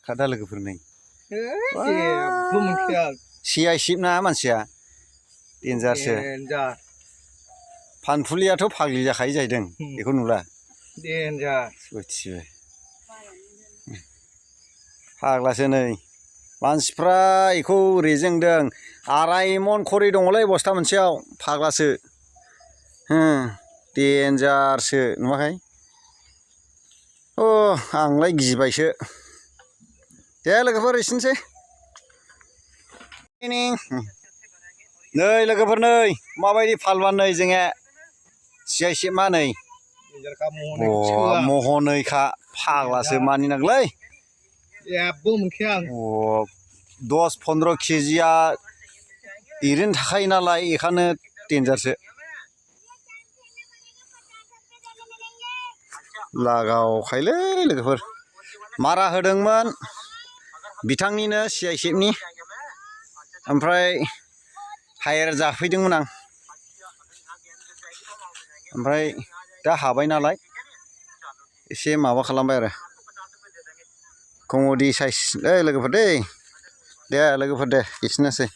खादा लोगोफोर नै जेबो मोनखाया सिआइ सिबना मानसिया देन्जारसो फानफुलियाथ' फाग्लि जाखायो जाहैदों बेखौ नुला देन्जार सयथिबो फाग्लासो नै मानसिफ्रा बेखौ रेजेंदों 2.5 मन खरि दङलै बस्था मोनसेयाव फाग्लासो देन्जारसो नुवाखै आंलाय गिबायसो दे लोगोफोर एसेनोसै नै लोगोफोर नै माबायदि फालबान नै जोङो सिआइ सिबमा नै महनैखा फाग्लासो मानिनांगौलै जेबो मोनखाया आं 10-15 केजिया ओरैनो थाखायो नालाय बेखायनो देन्जारसो लागावखायोलै लोगोफोर मारा होदोंमोन बिथांनिनो सिआइ सिबनि ओमफ्राय हायेर जाफैदोंमोन आं ओमफ्राय दा हाबाय नालाय एसे माबा खालामबाय आरो कम'डि साइज लोगोफोर दे लोगोफोर दे एसेनोसै